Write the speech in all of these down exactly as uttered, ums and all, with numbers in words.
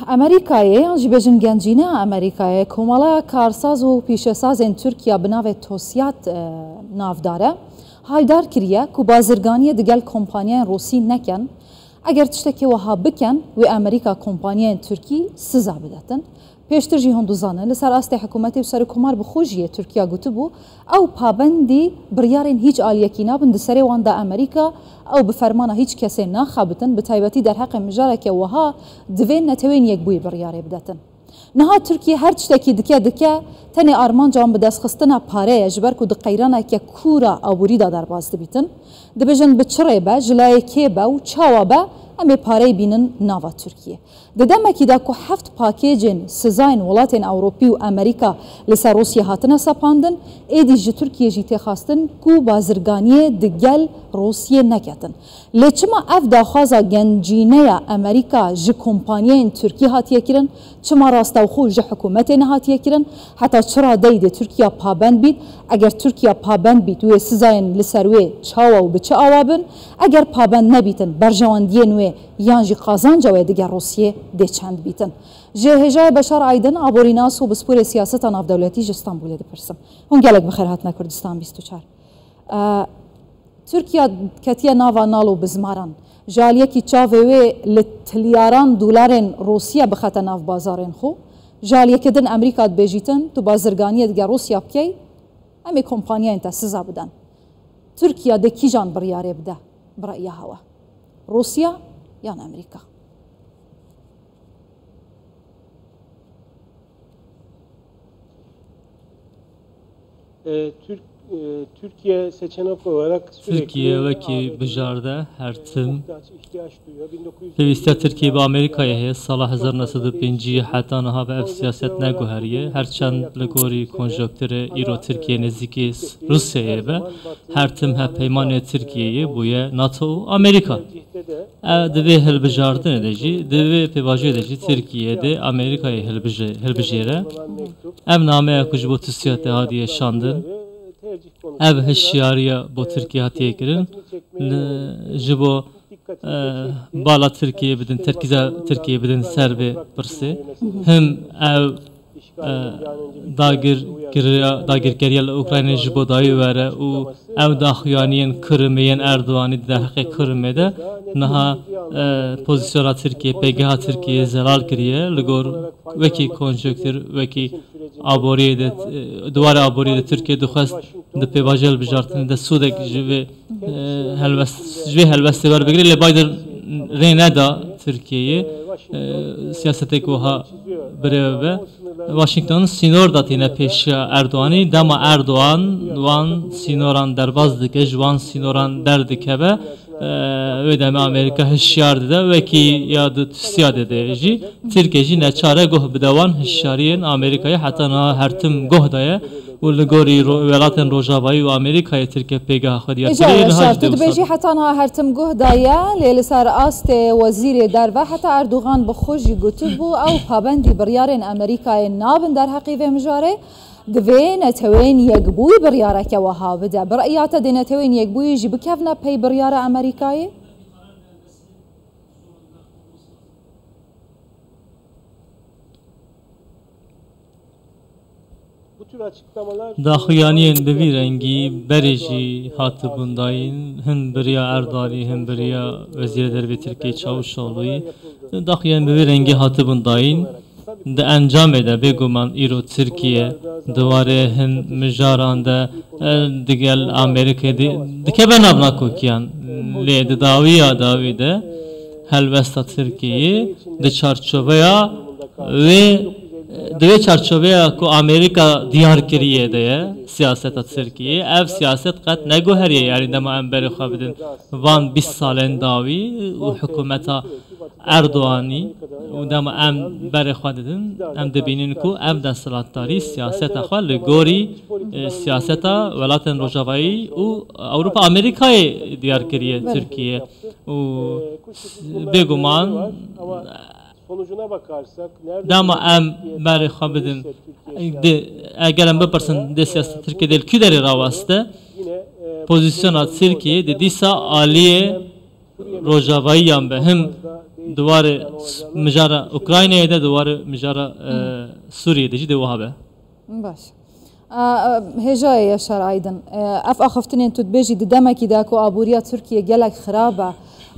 Amerîkayê yan jî bêjin gencîneya Amerîkayê komala karsaz û pîşesazên Tirkiya bi navê Tosyat navdar e, haydar kiriye ku bazirganiyê digel kompanyayên Rûsî nekin. Eger tiştekê wiha bikin, wê Amerîka kompanyayên Tirkî siza bidetin. Pêştir jî hûn dizanin, li ser astê hikûmetê û serokkomar bi xwe jî yê Tirkiya gotibû, ew pabendî biryarên hîç aliyekî nabin, di serê wan de Amerîka ew bi fermana hîç kesê naxebitin, bi taybetî derheqê mijareke wiha divê Netewên Yekbûyî biryarê bidetin. Niha Tirkiye her tiştekî dike dike, tenê armanca wan bi destxistina pare ye, ji ber ku di qeyraneke kûr a aborî de derbas dibîtin. Dibêjin bi çi rê be, ji layê kê be û çawa be, em ê pareyê bînin nava Tirkiye. Di demekî de ku heft pakêcên sizayên welatên Ewropî û Amerîka li ser Rûsye hatine sepandin, êdî ji Tirkiye jî tê xwestin ku bazirganiyê digel Rûsye neketin. Lê çima ev daxwaza gencîneya Amerîka ji kompanyayên Tirkî hatiye kirin? Çima rastewxo ji hikûmetê nehatiye kirin? Heta çi radeyî dê Tirkiya pabend bît? Eger Tirkiya pabend bît, wê sizayên li ser wê çawa û bi çi awa bin? Eger pabend nebîtin, berjewendiyên wê yan jî qazanca wê digel Rûsiyê dê çend bîtin? Ji hêjayê Beşar Aydin, aborînas û pisporê siyaseta navdewletî ji Stenbolê dipirsim. Hûn gelek bi xêr hatine Kurdistan bîst û çar. E, Tirkiya ketiye nava nal û bizmaran. Ji aliyekî çavê wê li tilyaran dolarên Rûsiye bixete nav bazarên xwe. Ji aliyekê din Amerîka dibêjîtin, tu bazirganiyê digel Rûsiya bikey, em ê kompanyayên te siza biden. Tirkiya dê kîjan biryarê bide bi reya hewe? Rûsiya yan Amerîka? E, Türk, e, Türkiye seçenek olarak sürekli Tirkiye wekî bijarde her tim pêwîstiya Tirkiye bi Amerîkayê heye. Sala hezar neh sed û pêncî heta niha bi ev siyaset neguheriye. Her çend li gorî konjonkturê îro Tirkiye nêzîkî Rûsyayê be, her tim hevpeymanê Tirkiyeyê bûye NATO û Amerîka. E, di vê hilbijartinê de jî, di vê pêvajoyê de jî Tirkiye dê Amerîkayê hilbije-, hilbijêre. Ev nameya ku ji bo Tirkiye te hatiye şandin, ev hişyariya bo Tirkiye hatiye kirin, li, ji bo, e, bala Tirkiye bidin, terkîza Tirkiye bidin ser vê pirsê. Him ev e, dagirkiriya, dagirkeriya li Ukraynayê ji bo dawî were û ew daxuyaniyên Kirimê yên Erdoganî di derheqê Kirimê de niha, e, pozîsyona Tirkiye, pêgeha Tirkiye zelal kiriye. Li gor wekî konjonktur, wekî aboriyê de, e, di warê aboriyê de Tirkiye dixwest di pêvajoya hilbijartinê de sûdek ji vê e, helwest, ji vê helwestê werbigire, lê Biden rê neda Tirkiyeyê, e, siyasetek wiha birêve be. Washington sînor da tîne pêşiya Erdoganî, dema Erdogan wan sînoran derbas dike, ji wan sînoran derdikeve, e, wê demê Amerîka hişyar dide, wekî ya di Tirkiya de jî, Tirkiye jî neçare guh bide wan hişyariyên Amerîkayê, heta niha her tim guh daye. û li gorî ro-, welatên Rojavayî û Amerîkayê Tirkiye pêgeha xwe diyar Îja kiriye, niha Yaşar, jî tu dibêjî dewsa. Heta niha her tim guh daye, lê li ser astê wezîrê derve heta Erdogan bi xwe jî gotibû, ew pabendî biryarên Amerîkayê nabin derheqî vê mijarê. Divê Netewên Yekbûyî biryareke wiha bide. Bi reya te dê Netewên Yekbûyî jî bikevne pey biryara Amerîkayê? Daxuyaniyên bi vî rengî berê jî hatibûn dayîn, hin bi riya Erdoganî, hin bi riya Wezîrê Dervê Tirkiyê Çavuşogluyî. Daxuyaniyên bi vî rengî hatibûn dayîn. Di encamê de bêguman îro Tirkiye di warê hin mijaran de, e, digel Amerîkayê di-, dikeve nav nakokiyan. Lê di dawiya dawî de helwesta Tirkiyeyê di çarçoveya wê, di wê çarçoveya ku Amerîka diyar kiriye de ye, siyaseta Tirkiyeyê. Ev siyaset qet neguheriye, yanî dema em berê xwe bidin van bîst salên dawî û hikûmeta Erdoganî û dema em berê xwe didin, em dibînin ku ev desthilatdarî siyaseta xwe li gorî, e, siyaseta welatên Rojavayî û Ewropa Amerîkayê diyar kiriye Tirkiye. û bêguman dema em berê xwe bidin, di, eger em bipirsin, dê siyaseta Tirkiyê dê li kî derê raweste, pozîsyona Tirkiyê dê dîsa aliyê Rojavayiyan be. Him Di warê s-, mijara Ukraynayê de, di warê mijara, e, Sûriyê de jî dê wiha be. Baş. A, a, hêja ye Yaşar Aydin. E, ev axiftinên tu dibêjî di demekî de ku aboriya Tirkiyê gelek xirab e.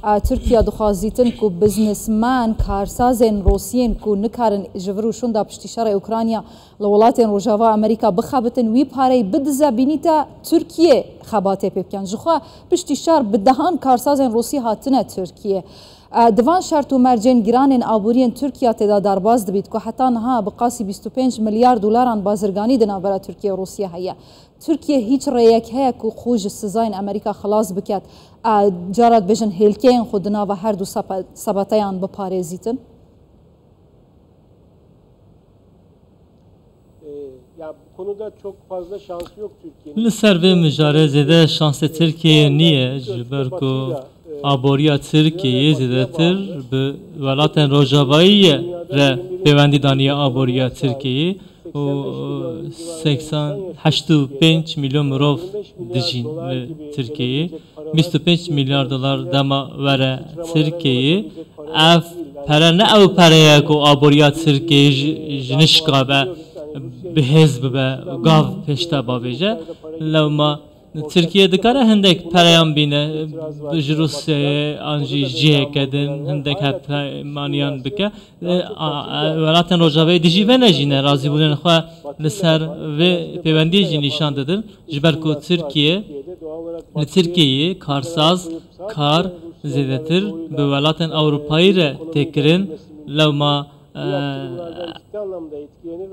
A, Tirkiye dixwazîtin ku biznesmen, karsazên Rûsiyên ku nikarin ji vir û şûnda piştî şerê Ukrayna li welatên Rojava Amerîka bixebitin, wî pareyê bidize bînîte Tirkiyê xebatê pê bikin. Jixwe piştî şer bi dehan karsazên Rûsî hatine Tirkiyê. E, di van şert û mercên giranên aboriyên Tirkiye tê de derbas dibît ku heta niha bi qasî bîst û pênc milyar dolaran bazirganî di navbera Tirkiye û Rûsiyê heye. Tirkiye hîç rêyek heye ku xwe ji sizayên Amerîka xilas biket? E, cara dibêjin hêlkeyên xwe di nava her du sebe-, sebeteyan biparêzîtin? E, ya bu konuda çok fazla şansı yok Türkiye'nin. Li ser vê mijarê zêde şansê Tirkiyeyê niye, ji ber ku aboriya Tirkiyeyê zêdetir bi welatên Rojavayî ye re pêwendî daniye aboriya Tirkiyeyê û seksen, heşt û pênc milyon mirov dijîn li Tirkiyeyê. Bîst û pênc milyar dolar dema were Tirkiyeyê. Ev pere ne ew pere ye ku aboriya Tirkiyeyê ji, ji nişka be, bi hêz bibe, gav pêşte bavêje. Lewma Tirkiye dikare hindek pereyan bîne, ji Rûsyayê an jî ciheke din, hindek hevpeymaniyan bike. E, a, a, welatên Rojavayê dijî vê ne jî nerazîbûnên xwe li ser vê pêwendiyê jî nîşan didin. Ji ber ku Tirkiye, li Tirkiyeyê karsaz, kar zêdetir bi welatên Ewropayî re tê kirin. Lewma, e,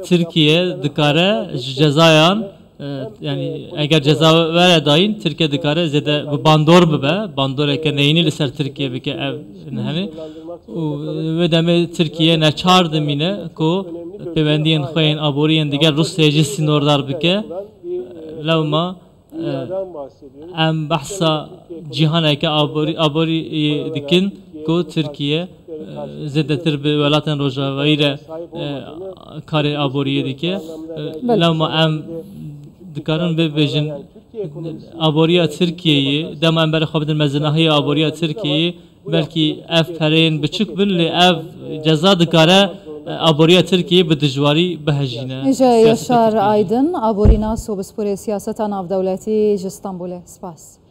Tirkiye dikare ji cezayan, e, yanî eger ceza were dayîn, Tirkiye dikare zêde bi bandor bibe, bandoreke neyînî li ser Tirkiye bike ev nehene. Û wê demê Tirkiye neçar dimîne ku pêwendiyên xwe yên aboriyên digel Rûsyayê jî sînordar bike. Lewma, e, em behsa cîhaneke aborî, aborî dikin ku Tirkiye, e, zêdetir bi welatên Rojavayî re, e, karê aboriyê dike. E, Belê. Lewma em dikarin bibêjin aboriya Tirkiyeyê, dema em berê xwe bidin mezinahiya aboriya Tirkiyeyê, belkî ev pereyên biçûk bin, lê ev ceza dikare, e, aboriya Tirkiyeyê bi dijwarî bihejîne. Hêja Yaşar Aydin, aborînas û pisporê siyaseta navdewletî ji Stenbolê. Spas.